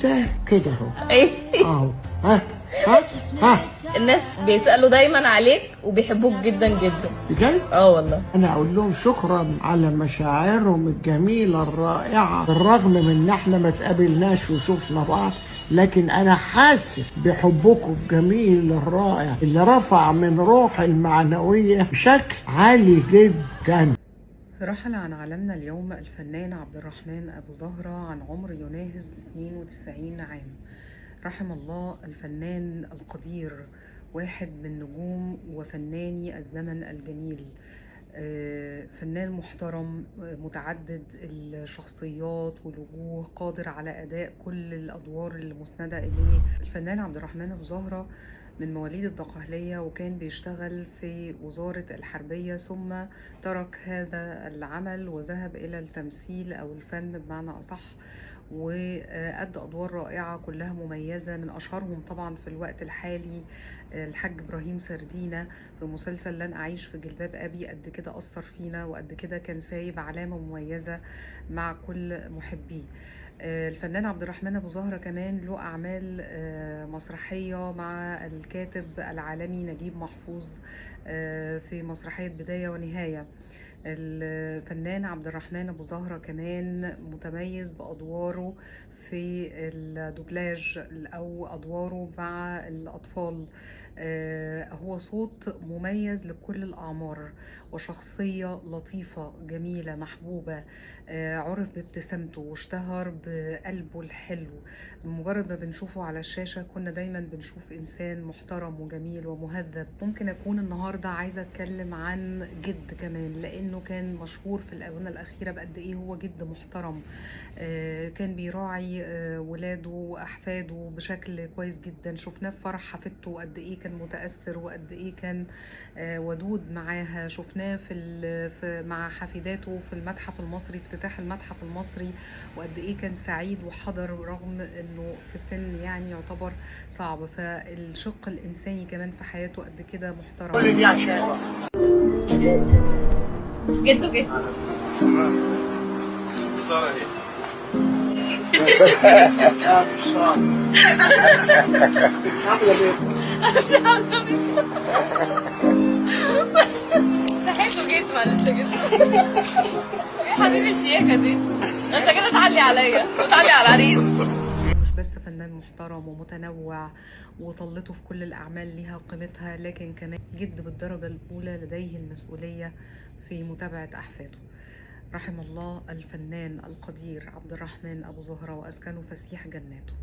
كده كده اهو. ايه؟ اهو، ها ها ها. الناس بيسألوا دايما عليك وبيحبوك جدا جدا. بجد؟ اه والله. انا اقول لهم شكرا على مشاعرهم الجميلة الرائعه، بالرغم من ان احنا ما تقابلناش وشوفنا بعض، لكن انا حاسس بحبكم الجميل الرائع اللي رفع من روحي المعنوية بشكل عالي جدا. رحل عن عالمنا اليوم الفنان عبد الرحمن أبو زهرة عن عمر يناهز 92 عام. رحم الله الفنان القدير، واحد من نجوم وفناني الزمن الجميل، فنان محترم، متعدد الشخصيات والوجوه، قادر على أداء كل الأدوار المسندة إليه. الفنان عبد الرحمن أبو زهرة من مواليد الدقهلية، وكان بيشتغل في وزارة الحربية، ثم ترك هذا العمل وذهب إلى التمثيل أو الفن بمعنى أصح، وأدى أدوار رائعة كلها مميزة. من أشهرهم طبعا في الوقت الحالي الحاج إبراهيم سردينة في مسلسل لن أعيش في جلباب أبي، قد كده أثر فينا وقد كده كان سايب علامة مميزة مع كل محبيه. الفنان عبد الرحمن أبو زهرة كمان له أعمال مسرحية مع الكاتب العالمي نجيب محفوظ في مسرحية بداية ونهاية. الفنان عبد الرحمن أبو زهرة كمان متميز بأدواره في الدوبلاج أو أدواره مع الأطفال. هو صوت مميز لكل الأعمار، وشخصية لطيفة جميلة محبوبة. عرف بابتسامته واشتهر بقلبه الحلو. بمجرد ما بنشوفه على الشاشة كنا دايما بنشوف إنسان محترم وجميل ومهذب. ممكن أكون النهاردة عايزة أتكلم عن جد كمان، لأنه كان مشهور في الآونة الأخيرة بقد إيه هو جد محترم. كان بيراعي ولاده وأحفاده بشكل كويس جدا. شفناه في فرح حفيدته وقد إيه كان متأثر وقد إيه كان ودود معاها. شفناه في مع حفيداته في المتحف المصري، افتتاح المتحف المصري، وقد إيه كان سعيد وحضر رغم إنه في سن يعني يعتبر صعب. فالشق الإنساني كمان في حياته قد كده محترم. كل دي عشان جدو جدو. مش عارفة، صحيت وجيت، معلش يا جدو. يا حبيبي الشياكة دي، انت كده تعلي عليا وتعلي على العريس. مش بس فنان محترم ومتنوع وطلته في كل الأعمال ليها قيمتها، لكن كمان جد بالدرجة الأولى لديه المسؤولية في متابعة أحفاده. رحم الله الفنان القدير عبد الرحمن أبو زهرة وأسكنه فسيح جناته.